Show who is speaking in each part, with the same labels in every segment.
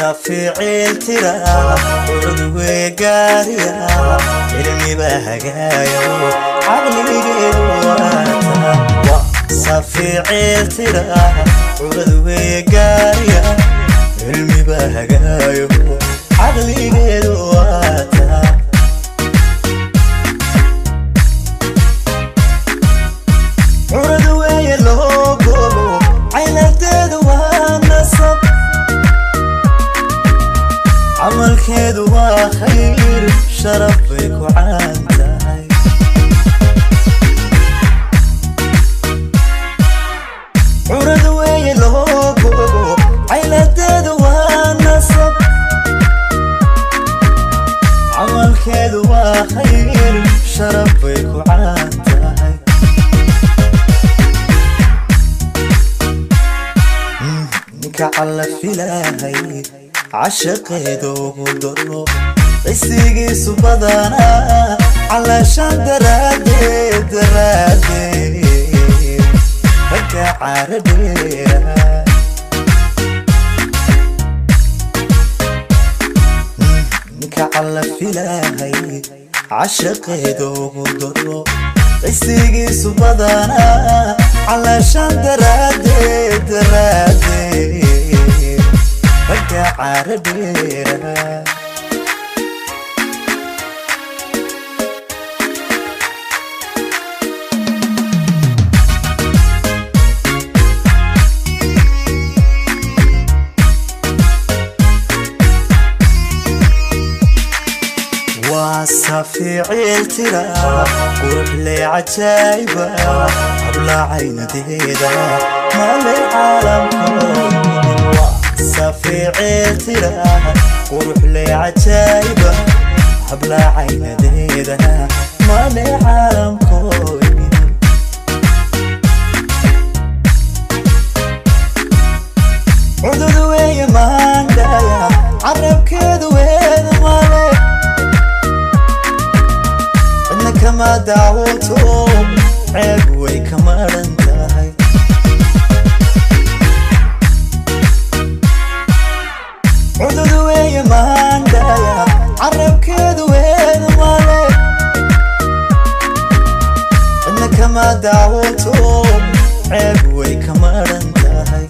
Speaker 1: Safiicil tira curud gaariya, cilmiba hagaayo, caqligeedu waata. Waa safiicil tira curud gaariya, cilmiba hagaayo, caqligeedu waata. Curad weeye loo goobo, cayladeedu waa nasab, camalkeedu waa khayr, sharaf bay ku caan tahay. Curad weeye loo goobo, cayladeedu waa nasab, camalkeedu waa khayr, sharaf bay ku caan tahay. Ninka calla filahay cashaqeeda ugu daro, cisigiisu badanaa calaashaan daraaddeed daraaddeed ragga caaradheera. Ninka calla filahay cashaqeeda ugu daro, cisigiisu badanaa calaashaan daraaddeed daraaddeed ragga caaradheera. Waa safiicil tira qurux lee cajaayiba, hablaacaynadeeda male caalamkood. Waa safiicil tira qurux lee cajaayiba, hablaacaynadeeda male caalamkood. Cudud weeye maandhaya, carabkeedu weeda male, cidna kama daawato, ceeb way ka maran tahay. Cudud weeye maandhaya, carabkeedu weeda male, cidna kama daawato, ceeb way ka maran tahay.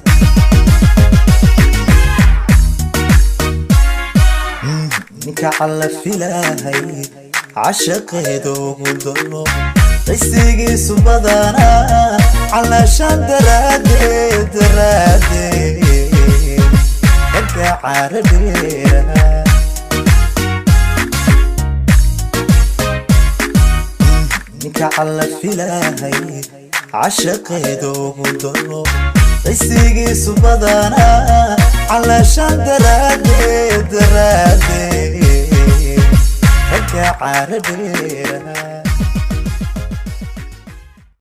Speaker 1: Ninka calla filahay cashaqeeda ugu daro, cisigiisu badanaa calaashaan daraaddeed daraaddeed ragga caaradheera. Ninka calla filahay cashaqeeda ugu daro, cisigiisu badanaa calaashaan daraaddeed daraaddeed ragga caaradheera.